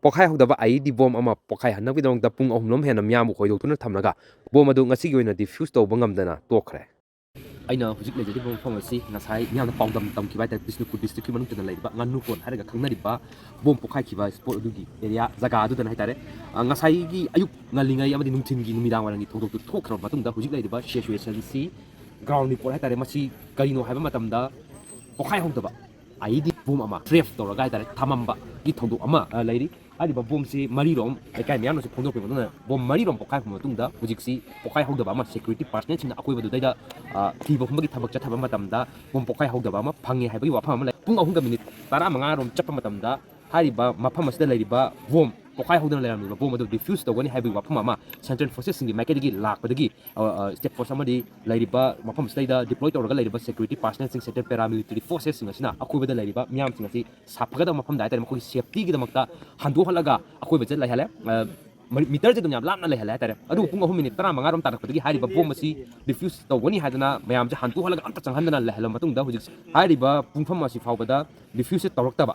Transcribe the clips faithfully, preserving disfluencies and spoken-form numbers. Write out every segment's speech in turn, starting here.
ꯄꯣꯈꯥꯏꯍꯧꯗꯕ ꯑꯥꯏꯏꯗꯤ bomb ꯑꯃ ꯄꯣꯈꯥꯏꯍꯟꯅꯕꯒꯤꯗꯃꯛꯇ ꯄꯨꯡ ꯑꯍꯨꯝꯂꯣꯝ ꯍꯦꯟꯅ ꯃꯤꯌꯥꯝꯕꯨ ꯈꯣꯏꯗꯣꯛꯇꯨꯅ ꯊꯝꯂꯒ ꯕꯣꯝ ꯑꯗꯨ ꯉꯁꯤꯒꯤ ꯑꯣꯏꯅ ꯗꯤꯐ꯭ꯌꯨꯁ ꯇꯧꯕ ꯉꯝꯗꯅ ꯇꯣꯛꯈ꯭ꯔꯦ꯫ ꯑꯩꯅ ꯍꯧꯖꯤꯛ ꯂꯩꯖꯔꯤꯕ ꯃꯐꯝ ꯑꯁꯤ ꯉꯁꯥꯏ ꯃꯤꯌꯥꯝꯅ ꯄꯥꯎꯗꯝ ꯇꯝꯈꯤꯕ ꯍꯥꯏꯇꯥꯔꯦ, ꯕꯤꯁꯅꯨꯄꯨꯔ ꯗꯤꯁꯇ꯭ꯔꯤꯛꯀꯤ ꯃꯅꯨꯡꯗ ꯂꯩꯔꯤꯕ ꯉꯥꯅꯨꯀꯣꯟ ꯍꯥꯏꯔꯒ ꯈꯪꯅꯔꯤꯕ ꯕꯣꯝ ꯄꯣꯈꯥꯏꯈꯤꯕ ꯁ꯭ꯄꯣꯠ ꯑꯗꯨꯒꯤ ꯑꯦꯔꯤꯌꯥ ꯖꯒꯥ ꯑꯗꯨꯗꯅ ꯍꯥꯏꯇꯥꯔꯦ꯫ ꯑ, ꯉꯁꯥꯏꯒꯤ ꯑꯌꯨꯛ ꯉꯜꯂꯤꯉꯩ ꯑꯃꯗꯤ ꯅꯨꯡꯊꯤꯟꯒꯤ ꯅꯨꯃꯤꯗꯥꯡ ꯋꯥꯏꯔꯝꯒꯤ ꯊꯧꯗꯣꯛꯇꯨ ꯊꯣꯛꯈ꯭ꯔꯕ ꯃꯇꯨꯡꯗ ꯍꯧꯖꯤꯛ ꯂꯩꯔꯤꯕ ꯁꯤꯆꯨꯋꯦꯁꯟꯁꯤ, ꯒ꯭ꯔꯥꯎꯟ ꯔꯤꯄꯣꯔꯠ ꯍꯥꯏꯇꯥꯔꯦ, ꯃꯁꯤ ꯀꯔꯤꯅꯣ ꯍꯥꯏꯕ ꯃꯇꯝꯗ ꯄꯣꯈꯥꯏꯍꯧꯗꯕ ꯑꯥꯏꯏꯗꯤ ꯕꯣꯝ ꯑꯃ ꯇ꯭ꯔꯦꯞ ꯇꯧꯔꯒ ꯍꯥꯏꯇꯥꯔꯦ ꯊꯝꯃꯝꯕꯒꯤ ꯊꯧꯗꯣꯛ ꯑꯃ, ꯑ, ꯂꯩꯔꯤ꯫ ꯍꯥꯏꯔꯤꯕ ꯕꯣꯝꯁꯤ ꯃꯔꯤꯔꯣꯝ ꯂꯩꯀꯥꯏ ꯃꯌꯥꯝꯅꯁꯨ ꯐꯣꯡꯗꯣꯛꯄꯤꯕ ꯃꯇꯨꯡꯗ ꯕꯣꯝ ꯃꯔꯤꯔꯣꯝ ꯄꯣꯈꯥꯏꯈ꯭ꯔꯕ ꯃꯇꯨꯡꯗ ꯍꯧꯖꯤꯛꯁꯤ ꯄꯣꯈꯥꯏꯍꯧꯗꯕ ꯑꯃ ꯁꯦꯀ꯭ꯌꯨꯔꯤꯇꯤ ꯄꯥꯔꯁꯅꯦꯜꯁꯤꯡꯅ ꯑꯀꯣꯏꯕꯗꯨꯗꯩꯗ, ꯑ, ꯊꯤꯕ ꯍꯨꯝꯕꯒꯤ ꯊꯕꯛ ꯆꯠꯊꯕ ꯃꯇꯝꯗ ꯕꯣꯝ ꯄꯣꯈꯥꯏꯍꯧꯗꯕ ꯑꯃ ꯐꯪꯉꯦ ꯍꯥꯏꯕꯒꯤ ꯋꯥꯐꯝ ꯑꯃ ꯂꯩ꯫ ꯄꯨꯡ ꯑꯍꯨꯝꯒ ꯃꯤꯅꯤꯠ ꯇꯔꯥꯃꯉꯥꯔꯣꯝ ꯆꯠꯄ ꯃꯇꯝꯗ ꯍꯥꯏꯔꯤꯕ ꯃꯐꯝ ꯑꯁꯤꯗ ꯂꯩꯔꯤꯕ ꯕꯣꯝ ꯄꯣꯈꯥꯏꯍꯧꯗꯅ ꯂꯩꯔꯝꯂꯤꯕ ꯕꯣꯝ ꯑꯗꯨ ꯗꯤꯐ꯭ꯌꯨꯁ ꯇꯧꯒꯅꯤ ꯍꯥꯏꯕꯒꯤ ꯋꯥꯐꯝ ꯑꯃ ꯁꯦꯟꯇ꯭ꯔꯦꯜ ꯐꯣꯔꯁꯦꯁꯁꯤꯡꯒꯤ ꯃꯥꯏꯀꯩꯗꯒꯤ ꯂꯥꯛꯄꯗꯒꯤ, ꯑ, ꯑ, ꯁ꯭ꯇꯦꯠ ꯐꯣꯔꯁ ꯑꯃꯗꯤ ꯂꯩꯔꯤꯕ ꯃꯐꯝ ꯑꯁꯤꯗꯩꯗ ꯗꯤꯄ꯭ꯂꯣꯏ ꯇꯧꯔꯒ ꯂꯩꯔꯤꯕ ꯁꯦꯀ꯭ꯌꯨꯔꯤꯇꯤ ꯄꯥꯔꯁꯅꯦꯜꯁꯤꯡ, ꯁꯦꯟꯇ꯭ꯔꯦꯜ ꯄꯦꯔꯥꯃꯤꯂꯤꯇꯔꯤ ꯐꯣꯔꯁꯦꯁꯁꯤꯡ ꯑꯁꯤꯅ ꯑꯀꯣꯏꯕꯗ ꯂꯩꯔꯤꯕ ꯃꯤꯌꯥꯝꯁꯤꯡ ꯑꯁꯤ ꯁꯥꯐꯒꯗꯕ ꯃꯐꯝꯗ ꯍꯥꯏꯇꯥꯔꯦ, ꯃꯈꯣꯏꯒꯤ ꯁꯦꯐꯇꯤꯒꯤꯗꯃꯛꯇ ꯍꯟꯗꯣꯛꯍꯜꯂꯒ ꯑꯀꯣꯏꯕꯁꯦ ꯂꯩꯍꯜꯂꯦ꯫ ꯑ, ꯃꯤ-, ꯃꯤꯇꯔꯁꯦ ꯑꯗꯨꯝ ꯌꯥꯝ ꯂꯥꯞꯅ ꯂꯩꯍꯜꯂꯦ ꯍꯥꯏꯇꯥꯔꯦ꯫ ꯑꯗꯨꯕꯨ ꯄꯨꯡ ꯑꯍꯨꯝ ꯃꯤꯅꯤꯠ ꯇꯔꯥꯃꯉꯥꯔꯣꯝ ꯇꯥꯔꯛꯄꯗꯒꯤ ꯍꯥꯏꯔꯤꯕ ꯕꯣꯝ ꯑꯁꯤ ꯗꯤꯐ꯭ꯌꯨꯁ ꯇꯧꯒꯅꯤ ꯍꯥꯏꯗꯅ ꯃꯌꯥꯝꯁꯦ ꯍꯟꯗꯣꯛꯍꯜꯂꯒ ꯑꯝꯇ ꯆꯪꯍꯟꯗꯅ ꯂꯩꯍꯜꯂꯕ ꯃꯇꯨꯡꯗ ꯍꯧꯖꯤꯛ ꯍꯥꯏꯔꯤꯕ ꯄꯨꯡꯐꯝ ꯑꯁꯤ ꯐꯥꯎꯕꯗ ꯗꯤꯐ꯭ꯌꯨꯁꯁꯦ ꯇꯧꯔꯛꯇꯕ,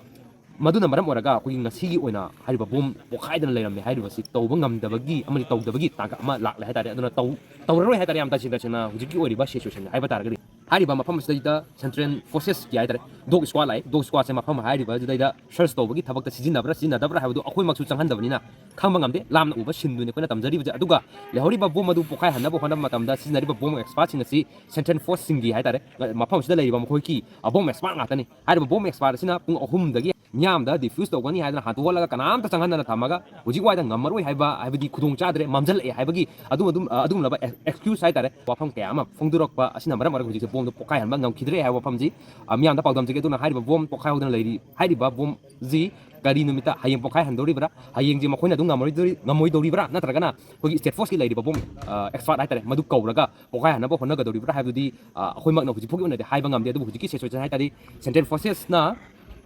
ꯃꯗꯨꯅ ꯃꯔꯝ ꯑꯣꯏꯔꯒ ꯑꯩꯈꯣꯏꯒꯤ ꯉꯁꯤꯒꯤ ꯑꯣꯏꯅ ꯍꯥꯏꯔꯤꯕ ꯕꯣꯝ ꯄꯣꯈꯥꯏꯗꯅ ꯂꯩꯔꯝꯃꯦ ꯍꯥꯏꯔꯤꯕꯁꯤ ꯇꯧꯕ ꯉꯝꯗꯕꯒꯤ ꯑꯃꯗꯤ ꯇꯧꯗꯕꯒꯤ ꯇꯥꯡꯀꯛ ꯑꯃ ꯂꯥꯛꯂꯦ ꯍꯥꯏꯇꯥꯔꯦ꯫ ꯑꯗꯨꯅ ꯇꯧ-, ꯇꯧꯔꯔꯣꯏ ꯍꯥꯏꯇꯥꯔꯦ, ꯌꯥꯝ ꯇꯁꯦꯡ ꯇꯁꯦꯡꯅ ꯍꯧꯖꯤꯛꯀꯤ ꯑꯣꯏꯔꯤꯕ ꯁꯤꯆꯨꯋꯦꯁꯟ ꯍꯥꯏꯕ ꯇꯥꯔꯒꯗꯤ꯫ ꯍꯥꯏꯔꯤꯕ ꯃꯐꯝ ꯑꯁꯤꯗꯩꯗ ꯁꯦꯟꯇ꯭ꯔꯦꯜ ꯐꯣꯔꯁꯦꯁꯀꯤ ꯍꯥꯏꯇꯥꯔꯦ, ꯗꯣꯒ ꯁ꯭ꯀ꯭ꯋꯥꯗ ꯂꯥꯛꯑꯦ꯫ ꯗꯣꯒ ꯁ꯭ꯀ꯭ꯋꯥꯗꯁꯦ ꯃꯐꯝ ꯍꯥꯏꯔꯤꯕ ꯑꯗꯨꯗꯩꯗ ꯁꯔꯆ ꯇꯧꯕꯒꯤ ꯊꯕꯛꯇ ꯁꯤꯖꯤꯟꯅꯕ꯭ꯔꯥ ꯁꯤꯖꯤꯟꯅꯗꯕ꯭ꯔꯥ ꯍꯥꯏꯕꯗꯨ ꯑꯩꯈꯣꯏꯃꯛꯁꯨ ꯆꯪꯍꯟꯗꯕꯅꯤꯅ ꯈꯪꯕ ꯉꯝꯗꯦ꯫ ꯂꯥꯞꯅ ꯎꯕ ꯁꯤꯟꯗꯨꯅꯤ ꯑꯩꯈꯣꯏꯅ ꯇꯝꯖꯔꯤꯕꯁꯦ꯫ ꯑꯗꯨꯒ ꯂꯩꯍꯧꯔꯤꯕ ꯕꯣꯝ ꯑꯗꯨ ꯄꯣꯈꯥꯏꯍꯟꯅꯕ ꯍꯣꯠꯅꯕ ꯃꯇꯝꯗ ꯁꯤꯖꯤꯟꯅꯔꯤꯕ ꯕꯣꯝ ꯑꯦꯛꯁꯄꯥꯔꯠꯁꯤꯡ ꯑꯁꯤ ꯁꯦꯟꯇ꯭ꯔꯦꯜ ꯐꯣꯔꯁꯁꯤꯡꯒꯤ ꯍꯥꯏꯇꯥꯔꯦ, ꯃꯐꯝ ꯑꯁꯤꯗ ꯂꯩꯔꯤꯕ ꯃꯈꯣꯏꯒꯤ ꯕꯣꯝ ꯑꯦꯛꯁꯄꯥꯔꯠ ꯉꯥꯛꯇꯅꯤ꯫ ꯍꯥꯏꯔꯤꯕ ꯕꯣꯝ ꯑꯦꯛꯁꯄꯥꯔꯠ ꯑꯁꯤꯅ ꯄꯨꯡ ꯑꯍꯨꯝꯗꯒꯤ ꯃꯤꯌꯥꯝꯗ ꯗꯤꯐ꯭ꯌꯨꯁ ꯇꯧꯒꯅꯤ ꯍꯥꯏꯗꯅ ꯍꯟꯗꯣꯛꯍꯜꯂꯒ ꯀꯅꯥꯝꯇ ꯆꯪꯍꯟꯗꯅ ꯊꯝꯃꯒ ꯍꯧꯖꯤꯛ ꯋꯥꯏꯗ ꯉꯝꯃꯔꯣꯏ ꯍꯥꯏꯕ, ꯍꯥꯏꯕꯗꯤ ꯈꯨꯗꯣꯡ ꯆꯥꯗ꯭ꯔꯦ, ꯃꯝꯁꯤꯜꯂꯛꯑꯦ ꯍꯥꯏꯕꯒꯤ ꯑꯗꯨꯝ, ꯑꯗꯨꯝ, ꯑꯗꯨꯒꯨꯝꯂꯕ ꯑꯦꯛꯁꯀ꯭ꯌꯨꯁ ꯍꯥꯏꯇꯥꯔꯦ, ꯋꯥꯐꯝ ꯀꯌꯥ ꯑꯃ ꯐꯣꯡꯗꯣꯔꯛꯄ ꯑꯁꯤꯅ ꯃꯔꯝ ꯑꯣꯏꯔꯒ ꯍꯧꯖꯤꯛꯁꯦ ꯕꯣꯝꯗꯣ ꯄꯣꯈꯥꯏꯍꯟꯕ ꯉꯝꯈꯤꯗ꯭ꯔꯦ ꯍꯥꯏꯕ ꯋꯥꯐꯝꯁꯤ, ꯑ, ꯃꯤꯌꯥꯝꯗ ꯄꯥꯎꯗꯝꯖꯒꯦ꯫ ꯑꯗꯨꯅ ꯍꯥꯏꯔꯤꯕ ꯕꯣꯝ ꯄꯣꯈꯥꯏꯍꯧꯗꯅ ꯂꯩꯔꯤ, ꯍꯥꯏꯔꯤꯕ ꯕꯣꯝꯁꯤ ꯀꯔꯤ ꯅꯨꯃꯤꯠꯇ ꯍꯌꯦꯡ ꯄꯣꯈꯥꯏꯍꯟꯗꯧꯔꯤꯕ꯭ꯔꯥ, ꯍꯌꯦꯡꯁꯦ ꯃꯈꯣꯏꯅ ꯑꯗꯨꯝ ꯉꯝꯃꯣꯏꯗꯣꯔꯤ-, ꯉꯝꯃꯣꯏꯗꯧꯔꯤꯕ꯭ꯔꯥ, ꯅꯠꯇ꯭ꯔꯒꯅ ꯑꯩꯈꯣꯏꯒꯤ ꯁ꯭ꯇꯦꯠ ꯐꯣꯔꯁꯀꯤ ꯂꯩꯔꯤꯕ ꯕꯣꯝ, ꯑ, ꯑꯦꯛꯁꯄꯥꯔꯠ ꯍꯥꯏꯇꯥꯔꯦ, ꯃꯗꯨ ꯀꯧꯔꯒ ꯄꯣꯈꯥꯏꯍꯟꯅꯕ ꯍꯣꯠꯅꯒꯗꯧꯔꯤꯕ꯭ꯔꯥ ꯍꯥꯏꯕꯗꯨꯗꯤ, ꯑ, ꯑꯩꯈꯣꯏꯃꯛꯅ ꯍꯧꯖꯤꯛ ꯐꯥꯎꯒꯤ ꯑꯣꯏꯅꯗꯤ ꯍꯥꯏꯕ ꯉꯝꯗꯦ꯫ ꯑꯗꯨꯕꯨ ꯍꯧꯖꯤꯛꯀꯤ ꯁꯤꯆꯨꯋꯦꯁꯟ ꯍꯥꯏ ꯇꯥꯔꯗꯤ ꯁꯦꯟꯇ꯭ꯔꯦꯜ ꯐꯣꯔꯁꯦꯁꯅ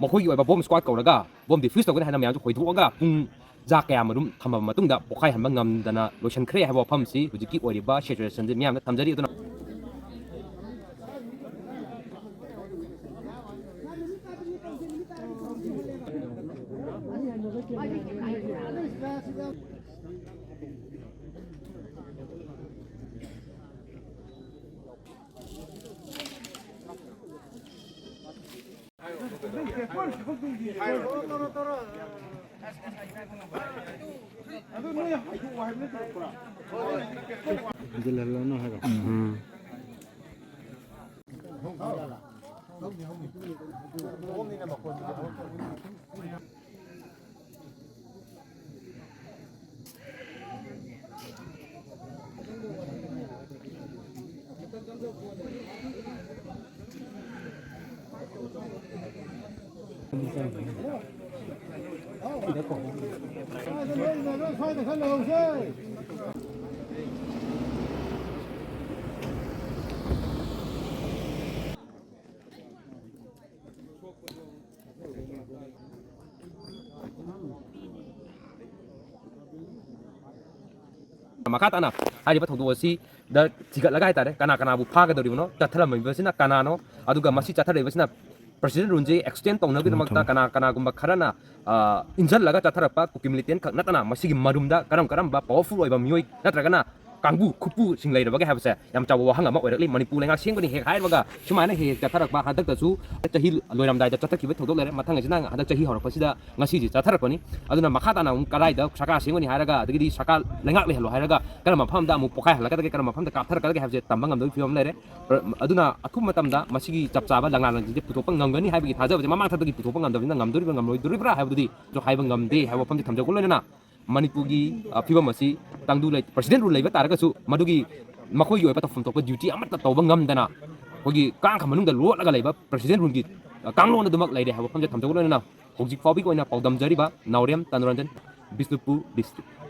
ꯃꯈꯣꯏꯒꯤ ꯑꯣꯏꯕ ꯕꯣꯝ ꯁ꯭ꯀ꯭ꯋꯥꯗ ꯀꯧꯔꯒ ꯕꯣꯝ ꯗꯤꯐ꯭ꯌꯨꯁ ꯇꯧꯒꯅꯤ ꯍꯥꯏꯅ ꯃꯌꯥꯝꯁꯨ ꯍꯣꯏꯗꯣꯛꯑꯒ ꯄꯨꯡ ꯖꯥ ꯀꯌꯥꯃꯔꯨꯝ ꯊꯝꯃꯕ ꯃꯇꯨꯡꯗ ꯄꯣꯈꯥꯏꯍꯟꯕ ꯉꯝꯗꯅ ꯂꯣꯏꯁꯤꯟꯈ꯭ꯔꯦ ꯍꯥꯏꯕ ꯋꯥꯐꯝꯁꯤ ꯍꯧꯖꯤꯛꯀꯤ ꯑꯣꯏꯔꯤꯕ ꯁꯤꯆꯨꯋꯦꯁꯟꯁꯤ ꯃꯤꯌꯥꯝꯗ ꯊꯝꯖꯔꯤ꯫ ꯑꯗꯨꯅ ꯍꯟꯖꯤꯜꯍꯜꯂꯅꯨ ꯍꯥꯏꯔꯣ? ꯎꯝ꯫ ꯃꯈꯥ ꯇꯥꯅ ꯍꯥꯏꯔꯤꯕ ꯊꯧꯗꯣꯛ ꯑꯁꯤꯗ ꯊꯤꯒꯠꯂꯒ ꯍꯥꯏꯇꯥꯔꯦ, ꯀꯅꯥ ꯀꯅꯥꯕꯨ ꯐꯥꯒꯗꯧꯔꯤꯕꯅꯣ, ꯆꯠꯊꯔꯝꯃꯤꯕꯁꯤꯅ ꯀꯅꯥꯅꯣ, ꯑꯗꯨꯒ ꯃꯁꯤ ꯆꯠꯊꯔꯛꯏꯕꯁꯤꯅ president rule ꯁꯤ extend ꯇꯧꯅꯕꯒꯤꯗꯃꯛꯇ ꯀꯅꯥ ꯀꯅꯥꯒꯨꯝꯕ ꯈꯔꯅ, ꯑ, ꯏꯟꯖꯜꯂꯒ ꯆꯠꯊꯔꯛꯄ ꯀꯨꯀꯤ militant ꯈꯛ ꯅꯠꯇꯅ ꯃꯁꯤꯒꯤ ꯃꯔꯨꯝꯗ ꯀꯔꯝ ꯀꯔꯝꯕ powerful ꯑꯣꯏꯕ ꯃꯤꯑꯣꯏ ꯅꯠꯇ꯭ꯔꯒꯅ ꯀꯥꯡꯕꯨ ꯈꯨꯠꯄꯨꯁꯤꯡ ꯂꯩꯔꯕꯒꯦ ꯍꯥꯏꯕꯁꯦ ꯌꯥꯝ ꯆꯥꯎꯕ ꯋꯥꯍꯪ ꯑꯃ ꯑꯣꯏꯔꯛꯂꯤ꯫ ꯃꯅꯤꯄꯨꯔ ꯂꯩꯉꯥꯛ ꯁꯦꯝꯒꯅꯤ ꯍꯦꯛ ꯍꯥꯏꯔꯒ ꯁꯨꯃꯥꯏꯅ ꯍꯦꯛ ꯍꯦꯛ ꯆꯠꯊꯔꯛꯄ, ꯍꯟꯗꯛꯇꯁꯨ ꯆꯍꯤ ꯂꯣꯏꯔꯝꯗꯥꯏꯗ ꯆꯠꯊꯈꯤꯕ ꯊꯧꯗꯣꯛ ꯂꯩꯔꯦ, ꯃꯊꯪ ꯑꯁꯤꯅ ꯍꯟꯗꯛ ꯆꯍꯤ ꯍꯧꯔꯛꯄꯁꯤꯗ ꯉꯁꯤꯁꯦ ꯆꯠꯊꯔꯛꯄꯅꯤ꯫ ꯑꯗꯨꯅ ꯃꯈꯥ ꯇꯥꯅ ꯑꯃꯨꯛ ꯀꯗꯥꯏꯗ ꯁꯔꯀꯥꯔ ꯁꯦꯝꯒꯅꯤ ꯍꯥꯏꯔꯒ, ꯑꯗꯒꯤꯗꯤ ꯁꯔꯀꯥꯔ ꯂꯩꯉꯥꯛ ꯂꯩꯍꯜꯂꯣ ꯍꯥꯏꯔꯒ ꯀꯔꯝꯕ ꯃꯐꯝꯗ ꯑꯃꯨꯛ ꯄꯣꯛꯈꯥꯏꯍꯜꯂꯛꯀꯗꯒꯦ, ꯀꯔꯝꯕ ꯃꯐꯝꯗ ꯀꯥꯞꯊꯔꯛꯀꯗꯒꯦ ꯍꯥꯏꯕꯁꯦ ꯇꯝꯕ ꯉꯝꯗꯕꯒꯤ ꯐꯤꯕꯝ ꯂꯩꯔꯦ꯫ ꯑꯗꯨꯅ ꯑꯊꯨꯕ ꯃꯇꯝꯗ ꯃꯁꯤꯒꯤ ꯆꯞ ꯆꯥꯕ ꯂꯪꯂꯥꯟꯁꯤꯡꯁꯦ ꯄꯨꯊꯣꯛꯄ ꯉꯝꯒꯅꯤ ꯍꯥꯏꯕꯒꯤ ꯊꯥꯖꯕꯁꯦ ꯃꯃꯥꯡ ꯊꯥꯗꯒꯤ ꯄꯨꯊꯣꯛꯄ ꯉꯝꯗꯕꯅꯤꯅ ꯉꯝꯗꯣꯔꯤꯕ꯭ꯔꯥ ꯉꯝꯂꯣꯏꯗꯣꯔꯤꯕ꯭ꯔꯥ ꯍꯥꯏꯕꯗꯨꯗꯤ ꯍꯥꯏꯕ ꯉꯝꯗꯦ ꯍꯥꯏꯕ ꯋꯥꯐꯝꯁꯦ ꯊꯝꯖꯧꯕ ꯂꯣꯏꯅꯅ ꯃꯅꯤꯄꯨꯔꯒꯤ, ꯑ, ꯐꯤꯕꯝ ꯑꯁꯤ ꯇꯪꯗꯨ ꯂꯩ-, president rule ꯂꯩꯕ ꯇꯥꯔꯒꯁꯨ ꯃꯗꯨꯒꯤ ꯃꯈꯣꯏꯒꯤ ꯑꯣꯏꯕ ꯇꯧꯐꯝ ꯊꯣꯛꯄ duty ꯑꯃꯠꯇ ꯇꯧꯕ ꯉꯝꯗꯅ ꯑꯩꯈꯣꯏꯒꯤ ꯀꯥꯡꯈ ꯃꯅꯨꯡꯗ ꯂꯣꯠꯂꯒ ꯂꯩꯕ president rule ꯒꯤ, ꯑ, ꯀꯥꯡꯂꯣꯟ ꯑꯗꯨꯃꯛ ꯂꯩꯔꯦ ꯍꯥꯏꯕ ꯋꯥꯐꯝꯁꯦ ꯊꯝꯖꯧꯕ ꯂꯣꯏꯅꯅ ꯍꯧꯖꯤꯛ ꯐꯥꯎꯕꯒꯤ ꯑꯣꯏꯅ ꯄꯥꯎꯗꯝꯖꯔꯤꯕ ꯅꯥꯎꯔꯦꯝ ꯇꯅꯨꯔꯟꯖꯟ, ꯕꯤꯁꯅꯨꯄꯨꯔ district꯫